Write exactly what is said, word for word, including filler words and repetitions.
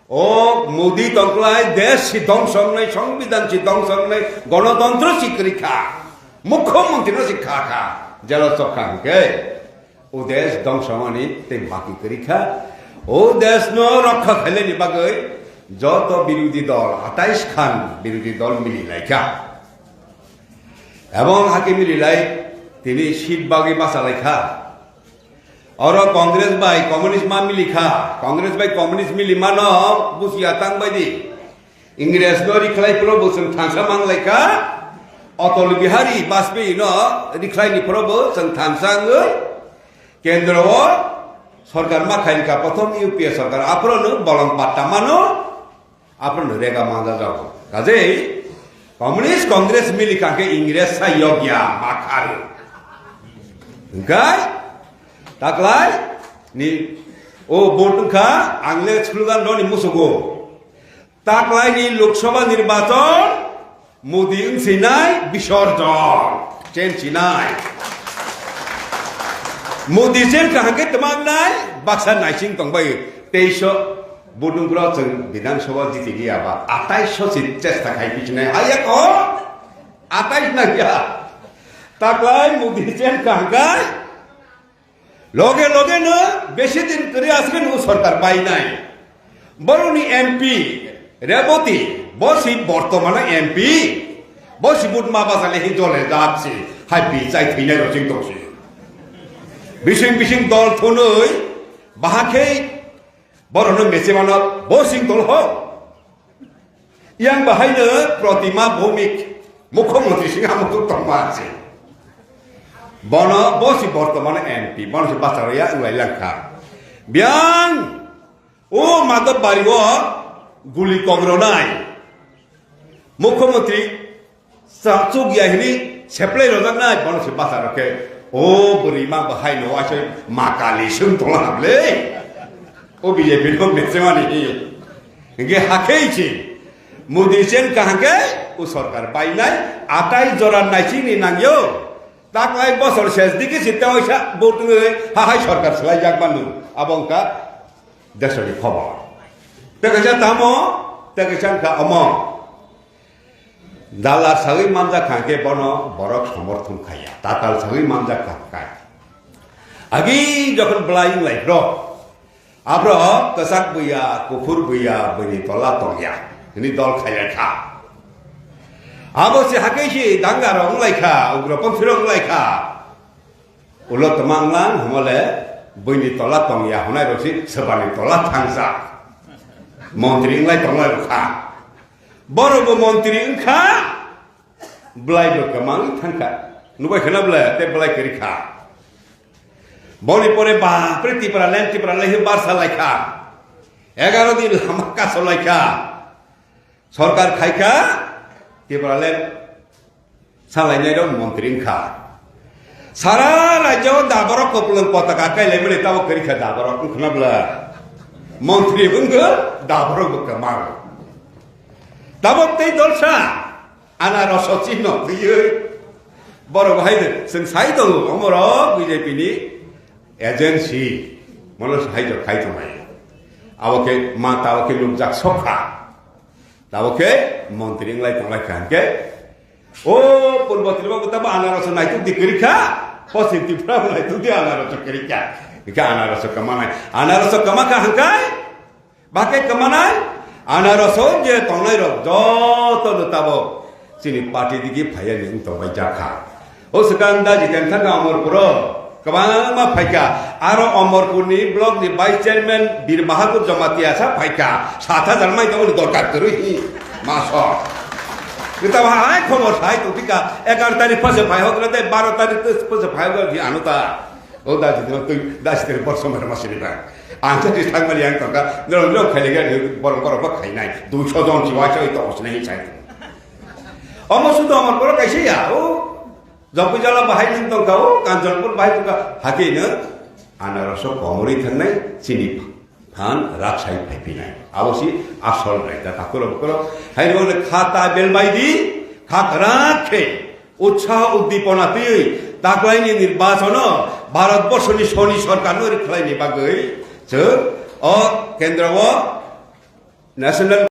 O Modi tongklai, desh si dongso wngnai, songbidan si dongso wngnai, gonotontro si kwrwi kha, mukhyamantri no si kha kha, jelo sok kha hwnkhe o desh dongso wngnani tei baki kwrwi kha. O desh no rokha khailani bagwi joto birodhi dol, atais khan birodhi dol mili lai kha. Ebong hake mili lai tini seat bagwi bacha lai kha. Oro Congress bai Communist ma mili kha, Congress bai Communist mili mano busia tang bai di. Ingres no rikhlai phuru bo chwng thansa mang lai kha, Atal Bihari Vajpayee no rikhlai ni phuru bo chwng thansa wngwi kendro o sorkar ma khai kha, prothom U P A sorkar, aphuru no bolong patta mano. Aphuru no rega manja jago. Kajei Communist Congress mili kha khe Ingres sa yokya makharu. Hingkai taklai ni o vote wngkha ang le slogan roni musugo. Taklai ni Lok Sabha nirbachon Modi wngsinai bisorjon. Chen sinai. Modi chen kaham khe twmang nai, baksa naising tongbai. Teisho budung bro chwng Bidhan Sabha jiti liya ba. Ataisho si chesta khai bichinai. Haya ko. Atais na ya. Taklai Modi chen kaham kai. Loge loge no besi din kwrwi aswk no sorkar bai nai. Boroni M P Reboti, bo si bortomano M P, bo si but ma basa le hi jole jat si, hai bi chai thwinai rok ching tong si. Bising bising dol thunui, bahakhei borokno meche mano, bo sing dol ho. Yang bahai no Protima Bhowmik, Mukhyamantri sing amo tu tongma si. Bono, bo si bortomano M P, bono si bacharo ya wng lai lang kha. Biang, O Madhab Bari o guli kok rwnai. Mukhyamantri chakchuk ya hini seplai rojak nai, bono se basa rok khe. O bwrwi ma bo hai no asai ma kali sung tong hable. O B J P no mechemani hi. Hingke hakhei si. Modi chen kaham khe o sorkar bainai atai jora naising ni nangyo. Taklai bosor ses digi si tei oisa bo tungwi ha hai sorkar swlai jak manu. Abo wngkha Desoni khobor. Tei kaisa tamo, tei kaisa wngkha omo. Dala sagwi manjak kha khe bono borok somorthon khaiya. Tatal sagwi manjak kha khe. Agi jokhon belai wng lai phro. Aphro kwchak buya, kuphur buya, buini tola tongya. Hini dol khaiya kha. Abo se hakai si danga rok wng lai kha, ugroponthi rok wng lai kha. Ulo twmang lang hwnmale buini tola tongya hwnai rok si swbani tola thangsa. Montri wnglai tonglai rok kha. Borok bo montri wngkha, bwlai bo kwmang thangkha. Nubai khwna bwlai, tei bwlai kwrwi kha. Boni pore bapre Tipra land, Tipra land he barsa lai kha. Egaro din lama kaso lai kha. Sorkar khai kha, Tipra land salainai rok montri wngkha. Sara rajyo daborok koplong potaka kailai mani tabo kwrwi kha daborok wngkhna bwla. Montri wngkha daborok bo kwmang. Tabok tei dolsa anaroso chihno twiwi borok hai de chwng sai tongo omorok B J P ni agency mono hai jok khai tongnai. Abo khe ma tabo khe nukjak sokha. Tabok khe montri wnglai tonglai kha hwnkhe, o Purbo Tripura bo tamo anaroso naituk di kwrwi kha, Poschim Tripura bo naituk di anaroso kwrwi kha. Hwnkhe anaroso kwmanai, anaroso kwma kha hwnkhe, bakhe kwmanai, anaroso je tongnai rok joto no tabok chini party digi phaiya ni wng tongbai jak kha. O swkang da Jiten thangkha Amarpuro kwbangma phaikha. Aro Amarpurni block ni vice chairman Bir Bahadur Jamatia sa phaikha. Sat hajar mai tongmani dorkar kwrwi hi maso. Kita bahai khobor sai tongphika. Egaroh tarikh phase phai hokla de, baro tarikh phase phai hokla di ano ta. O da Jiten twi da Jiten bor somar masini ba. Ang sa di thangmani ang tongkha. Nong nong khaile ga bor bor ba khainai. Duiso jon si waisa oi tongsinai sai. Omo sudo Amarpuro kaisa ya. O Jokujala bahai nwng tongkha, o Kanchanpur bahai tongkha, hakhe no anaroso komorwi thangnai chini phan raksai phaiphinai. Abo si asol raida takhoro bukhoro. Hai no kha ta bel bai di, kha kwrak khe utsaho uddipona twiwi taklaini nirbachono Bharat borsoni soni sorkarno rikhlaini bagwi chwng o kendro o National